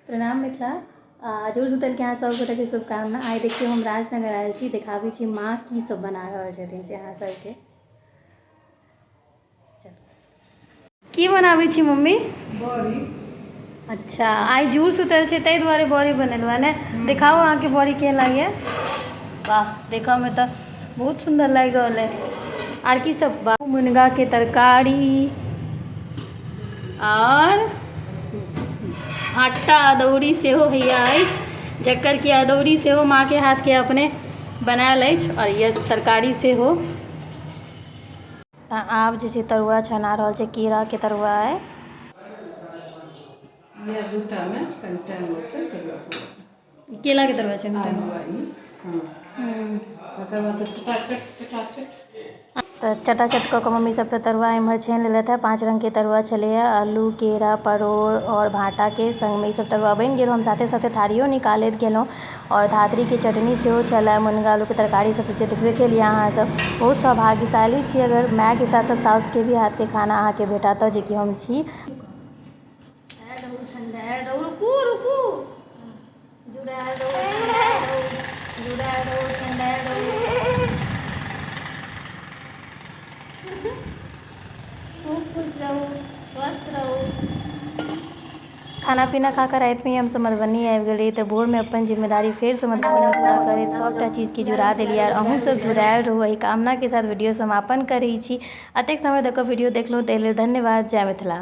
प्रणाम मिथिला। जोर सुतलके अहाँ सब गोटाके शुभकामना। आइ देखियौ हम राजनगर आयल छी, देखाबै छी माँ की सब बना रहल छथिन से अहाँ सबके। की बनाबै छी मम्मी? बड़ी। अच्छा, आइ जूड़ सुतल छै ताहि दुआरे बड़ी बनेलहुँ हँ ने? देखाउ अहाँके बड़ी केहन लागैए। वाह, देखऽमे तऽ बहुत सुन्दर लागि रहल है। आर की सब? वाह, मुनगाके तरकारी आओर आटा अदौरी सेहो हैया अछि, जकर कि अदौरी सेहो माँके हाथके अपने बनायल अछि आओर यस तरकारी सेहो। तऽ आब जे छै तरुआ छना रहल छै, केराके तरुआ अइ। इएह दूटामे कनि टाइम लगतै तरुआ। केलाके तरुआ छै। आलू आ ई, हँ। तकर बाद तऽ चटाचट चटाचट। तऽ चटाचट कऽ कऽ मम्मी सब तऽ तरुआ एम्हर छानि लेलथि हेँ। 5 रङ्गके तरुआ छलैए, आलू, केरा, परोड़ आओर भाँटाके सङ्गमे ईसब तरुआ बनि गेल। हम साथे साथे थारियो निकालैत गेलहुँ आओर धातरीके चटनी सेहो छलए, मुनगा आलूके तरकारी सब जे देखबे केलियै अहाँसब। बहुत सौभाग्यशाली छी अगर मायके साथ साथ साउसके भी हाथके खाना अहाँके भेटत, जेकि हम छी। रुकू रुकू, जुड़ायल रहू, ठंडायल रहू, जुड़ायल रहू, ठंडायल रहू, खूब खुश रहू, स्वस्थ रहू। खाना पीना खा कऽ रातिमे हमसब मधुबनी आबि गेलियै, तऽ भोरमे अपन जिम्मेदारी फेरसँ मधुबनी पूरा करैत सभटा चीजके जुड़ा देलियै आओर अहूँ सब जुड़ायल रहू, एहि कामनाके साथ वीडियो समापन करै छी। एतेक समय दऽ कऽ वीडियो देखलहुँ ताहि लेल धन्यवाद। जय मिथिला।